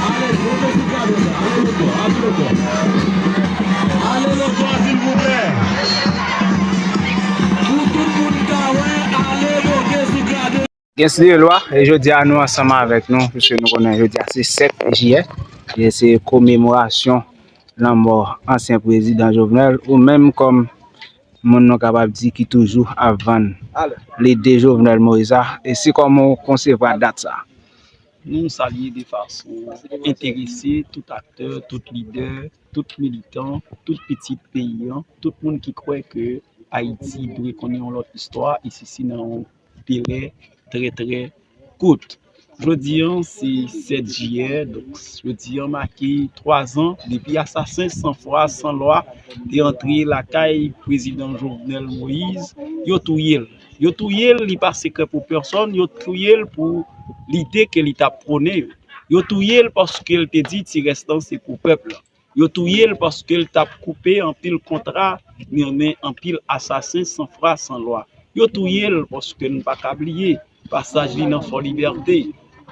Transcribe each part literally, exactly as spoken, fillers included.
Ale, monte sou kado sa. Ale lòt bò, ale lòt bò. Ale lòt bò, silvouplè. Pou tout moun ka wè, ale monte sou kado. Gen Sirelwa, e jodi a nou ansanm avèk nou, piske nou konnen jodi a se sèt jiyè, e se komemorasyon lanmò ansyen prezidan Jovenel, ou menm kòm moun nou kapab di ki toujou ap vann lide Jovenel Moïse a, e si kòman w konsevwa dat sa a? Nou salye de fason enterese tout aktè, tout lidè, tout militan, tout pitit peyi an, tout moun ki kwè ke Ayiti dwe konnen yon lòt istwa, e sisi nan yon delè trè, trè kout. Jodi an, se sèt jiyè, donk, jodi an make twa zan depi asasen san fwa, san lwa te antre lakay prezidan Jovenel Moïse, yo touye l. Yo touye l, li pa sekrè pou pèsonn, yo touye l pou lide ke li t ap pwone yo. Yo touye l paske l te di ti rès lan se pou pèp la. Yo touye l paske l t ap koupe anpil kontra, mennen anpil asasen san fwa, san lwa. Yo touye l paske n pa ka bliye pasaj li nan Fò Libète,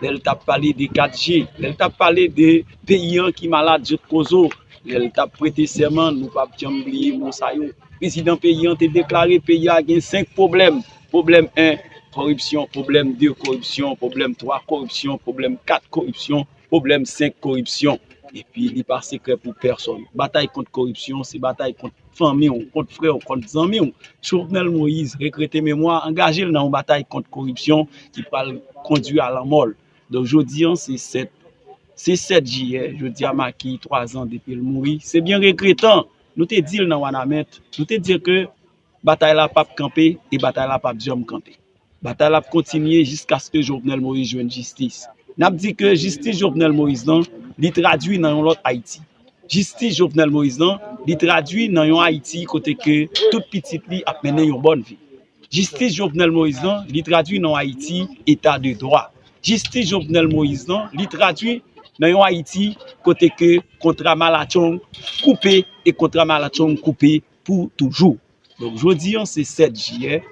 lè l t ap pale de kat je, lè l t ap pale de peyi an ki malad jòt kozo, lè l t ap prete sèman, nou p ap janm bliye mo sa yo. Prezidan peyi an te deklare peyi a gen senk pwoblèm. Pwoblèm en, koripsyon. Pwoblèm de, koripsyon. Pwoblèm twa, koripsyon. Pwoblèm kat, koripsyon. Pwoblèm senk, koripsyon. Epi li pa sekrè pou pèsonn. Batay kont koripsyon, se batay kont fanmi w, kont frè w, kont zanmi w. Jovenel Moïse, regrete memwa, angaje l nan yon batay kont koripsyon ki pral kondui a lanmò l. Donk, jodi an, se sèt, se sèt jiyè, jodi a make twa zan depi l mouri. Se byen regretan, nou te di l nan Wanament, nou te di ke batay la p ap kanpe e batay la p ap janm kanpe. Batay la ap kontinye jiskaske Jovenel Moïse jwenn jistis. N ap di ke jistis Jovenel Moïse lan, li tradui nan yon lòt Ayiti. Jistis Jovenel Moïse lan, li tradui nan yon Ayiti kote ke tout pitit li ap mennen yon bòn vi. Jistis Jovenel Moïse lan, li tradui nan yon Ayiti eta de dwa. Jistis Jovenel Moïse lan, li tradui nan yon Ayiti kote ke kontra malatchong koupe e kontra malatchong koupe pou toujou. Donk, jodi an, se sèt jiyè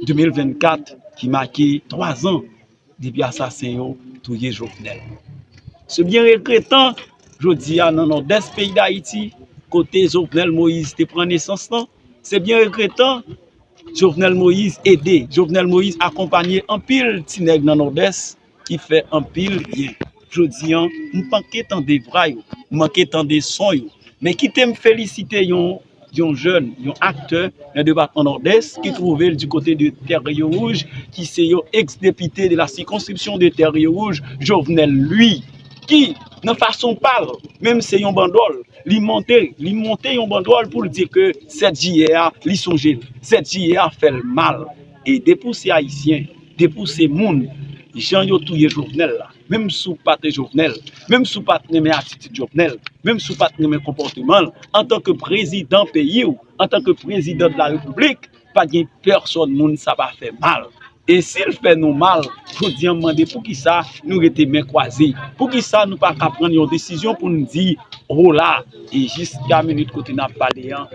de mil vennkat ki make twa zan depi asasen yo touye Jovenel. Se byen regretan, jodi a, nan Nòdès peyi Dayiti, kote Jovenel Moïse te pran nesans lan, se byen regretan, Jovenel Moïse ede, Jovenel Moïse akonpanye anpil ti nèg nan Nòdès ki fè anpil byen. Jodi an, m manke tande vwa yo, m manke tande son yo. Men kite m felisite yon, yon jèn, yon aktè nan depatman Nòdès ki twouve l di kote de Terre Rouge, ki se yon ex-député de la circonscription de Terre Rouge, Jovenel Louis, ki, nan fason pa l, menm se yon bandwòl, li monte, li monte yon bandwòl pou l di ke sèt jiyè a, li sonje l. Sèt jiyè a fè l mal. E depi w se Ayisyen, depi w se moun, jan yo touye Jovenel la, menm si w pa t Jovenel, menm si w pa t renmen atitid Jovenel, menm si w pa t renmen konpòteman l, antanke prezidan peyi w, antanke prezidan de la repiblik, pa gen pèsonn moun sa pa fè mal. E si l fè nou mal, jodi an m mande poukisa nou rete men kwaze? Poukisa nou pa ka pran yon desizyon pou n di, hola, e jiska minit kote n ap pale an,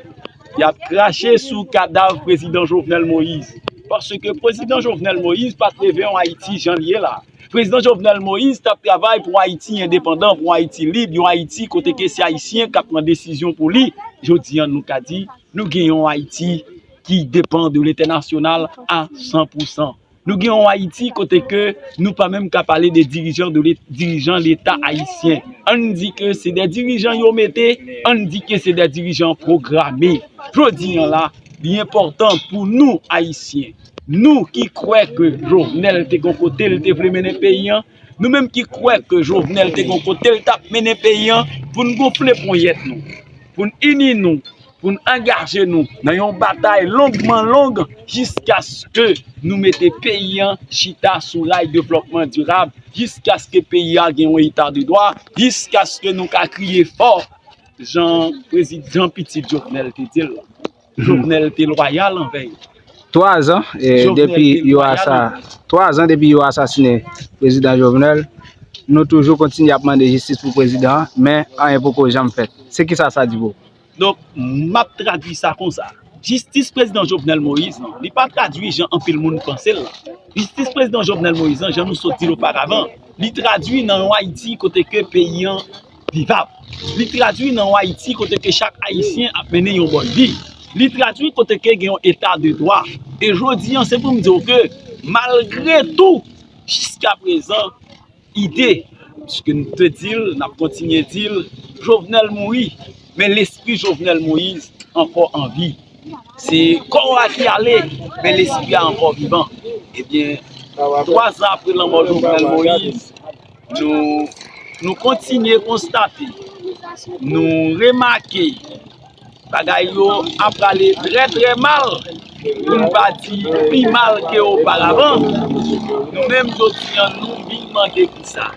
y ap krache sou kadav prezidan Jovenel Moïse. Paske prezidan Jovenel Moïse pa t leve yon Ayiti jan l ye la. Prezidan Jovenel Moïse t ap travay pou Ayiti endepandan, pou Ayiti lib, yon Ayiti kote ke se Ayisyen k ap pran desizyon pou li. Jodi an, nou ka di, nou gen yon Ayiti ki depan de lentènasyonal a san pou san. Nou gen yon Ayiti kote ke nou pa menm ka pale de dirijan, de le-, dirijan Leta ayisyen. Ann di ke se de dirijan yo mete, ann di ke se de dirijan pwograme. Jodi an la, Li enpòtan pou nou, Ayisyen, nou ki kwè ke Jovenel te gon kote l te vle mennen peyi an, nou menm ki kwè ke Jovenel te gon kote l t ap mennen peyi an, pou n gonfle ponyèt nou, pou n ini nou, pou n angaje nou nan yon batay longman long jiskaske nou mete peyi an chita sou ray devlòpman dirab, jiskaske peyi a gen yon eta de dwa, jiskaske nou ka kriye fò, jan prezidan pitit Jovenel te di l la. Jovenel te lwayal anvè yo. Twa zan, eh, depi yo asa, twa zan depi yo asasinen prezidan Jovenel, nou toujou kontinye ap mande jistis pou prezidan an, men anyen poko janm fèt. Se kisa sa di pou ou? Donk, m ap tradui sa konsa. Jistis prezidan Jovenel Moïse lan, li pa tradui jan anpil moun panse l lan. Jistis prezidan Jovenel Moïse lan, jan nou sot di l oparavan, li tradui nan yon Ayiti kote ke peyi an vivab. Li tradui nan yon Ayiti kote ke chak Ayisyen ap mennen yon bòn vi. Li tradui kote ke gen yon eta de dwa. E jodi an, se pou m di w ke, malgre tou, jiska prezan, ide, piske n te di l, n ap kontinye di l, Jovenel mouri, men lespri Jovenel Moïse ankò an vi. Se kò a ki ale, men lespri a ankò vivan. Ebyen, twa zan apre lanmò Jovenel Moïse, nou, nou kontinye konstate, nou remake, bagay yo ap prale trè, trè mal, pou n pa di pi mal ke oparavan. Nou menm, jodi an, nou vin mande pou sa.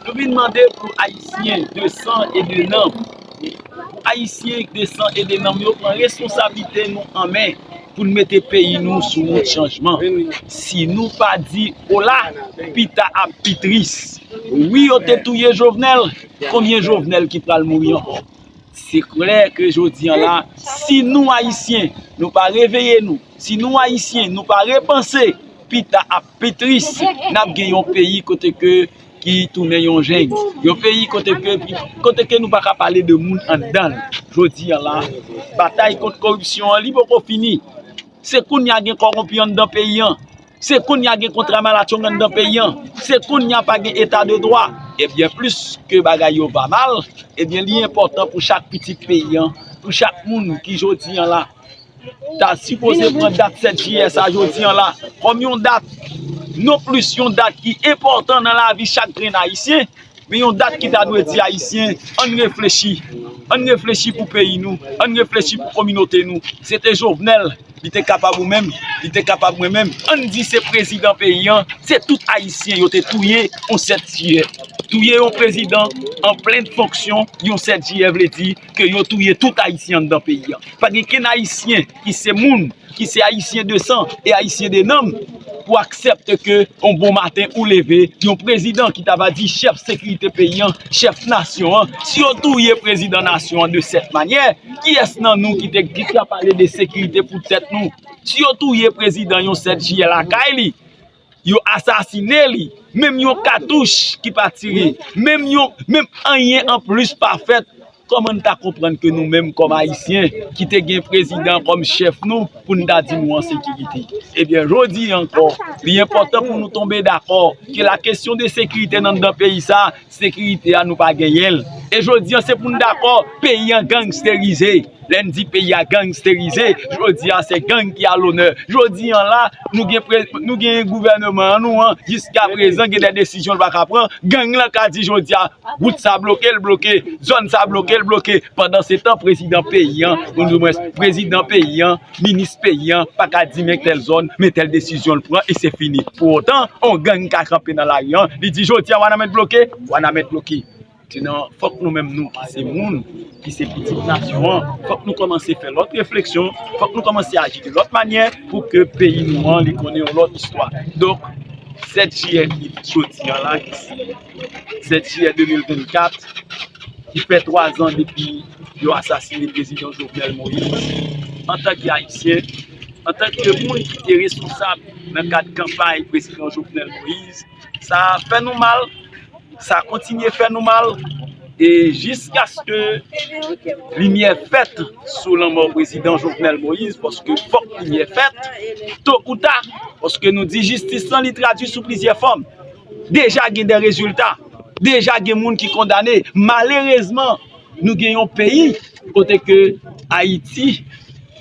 Nou vin mande pou Ayisyen de san e de nanm, pou Ayisyen de san e de nanm yo pran responsablite nou an men, pou n mete peyi nou sou wout chanjman. Si nou pa di ola, pita ap pi tris. Wi, yo te touye Jovenel. Konbyen Jovenel ki pral mouri ankò? Se klè ke jodi an la, si nou Ayisyen, nou pa reveye nou, si nou Ayisyen, nou pa repanse, pita ap pi tris, n ap gen yon peyi kote ke, ki tounen yon jeng. Yon peyi kote ke, kote ke nou pa ka pale de moun anndan l. Jodi an la, batay kont koripsyon an, li poko fini. Se kounye a gen kòwonpi anndan peyi an. Se kounye a gen kontra malatchong anndan peyi an. Se kounye a pa gen eta de dwa. Ebyen, plis ke bagay yo va mal, ebyen, li enpòtan pou chak pitit peyi an, pou chak moun ki jodi an la, ta sipoze pran dat sèt jiyè sa jodi an la, kòm yon dat, non plis yon dat ki enpòtan nan lavi chak grenn Ayisyen, men yon dat ki ta dwe di Ayisyen, ann reflechi. Ann reflechi pou peyi nou, ann reflechi pou kominote nou. Se te Jovenel, li te kapab ou menm, li te kapab mwen menm. Ann di se prezidan peyi an, se tout Ayisyen yo te touye yon sèt jiyè. Touye yon prezidan an plen fonksyon, yon sèt jiyè vle di ke yo touye tout Ayisyen anndan peyi an. Pa gen kenn Ayisyen ki se moun, ki se Ayisyen de san e Ayisyen de nanm, pou aksepte ke yon bon maten ou leve, yon prezidan ki ta va di chèf sekirite peyi an, chèf nasyon an, si yo touye prezidan nasyon an de sèt manyè, kiyès nan nou ki te, ki ka pale de sekirite pou tèt nou? Si yo touye prezidan yon sèt jiyè lakay li, yo asasine li, menm yon katouch ki pa tire, menm yon, menm anyen anplis pa fèt, kòman n ta konprann ke nou menm kòm Ayisyen ki te gen prezidan kòm chèf nou pou n ta di nou an sekirite? Ebyen, jodi ankò, li enpòtan pou nou tonbe dakò ke la kesyon de sekirite nan anndan peyi sa, sekirite a nou pa genyen l. E jodi an, se pou n dakò, peyi an gangsterize. Lè n di peyi a gangsterize, jodi a se gang ki a lonè. Jodi an la, nou gen pre-, nou gen gouvènman an nou an, jiska prezan gen de desizyon l pa ka pran. Gang lan ka di jodi a, wout sa bloke, l bloke, zòn sa bloke, l bloke. Pandan se tan, prezidan peyi an, ou di mwens, prezidan peyi an, minis peyi an, pa ka di men tèl zòn, men tèl desizyon l pran, e se fini. Pou otan, on gang ka kanpe nan lari an, li di jodi a Wanament bloke, Wanament bloke. Se nan, fòk nou menm nou ki se moun, ki se pitit nasyon an, fòk nou kòmanse fè lòt refleksyon, fòk nou kòmanse aji de lòt manyè pou ke peyi nou an li konnen yon lòt istwa. Donk, sèt jiyè ki jodi an la, ki se sèt jiyè de mil vennkat, ki fè twa zan depi yo asasinen prezidan Jovenel Moïse. Antanke Ayisyen, antanke moun ki te responsab nan kad kanpay prezidan Jovenel Moïse, sa fè nou mal, sa kontinye fè nou mal, e jiskaske limyè fèt sou lanmò prezidan Jovenel Moïse, paske fòk limyè fèt, to ou ta, paske nou di jistis lan li tradui sou plizyè fòm. Deja gen de rezilta, deja gen moun ki kondane. Malerezman, nou gen yon peyi kote ke Ayiti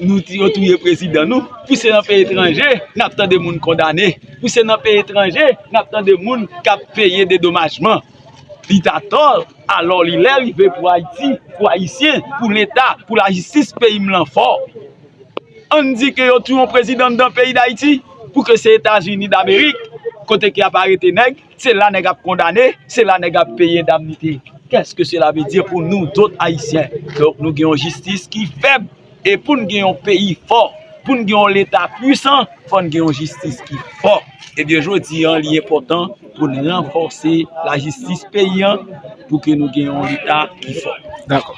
Nou t- yo touye prezidan nou. Pou se nan peyi etranje n ap tande moun kondane. Pou se nan peyi etranje n ap tande moun k ap peye dedomajman. Li ta tò, alò li lè rive pou Ayiti, pou Ayisyen, pou Leta, pou lajistis peyi m lan fò. Ann di ke yo touye yon prezidan anndan peyi Dayiti, pou ke se Etazini Damerik, kote ke y ap arete nèg, se la nèg ap kondane, se la nèg ap peye endamnite. Qu'est-ce que cela veut dire pou nou dòt Ayisyen? Donk nou gen yon jistis ki fèb, e pou n gen yon peyi fò, pou n gen yon Leta pwisan, fò n gen yon jistis ki fò. Ebyen jodi a li enpòtan pou n ranfòse lajistis peyi a, pou ke nou gen yon Leta ki fò. Dakò.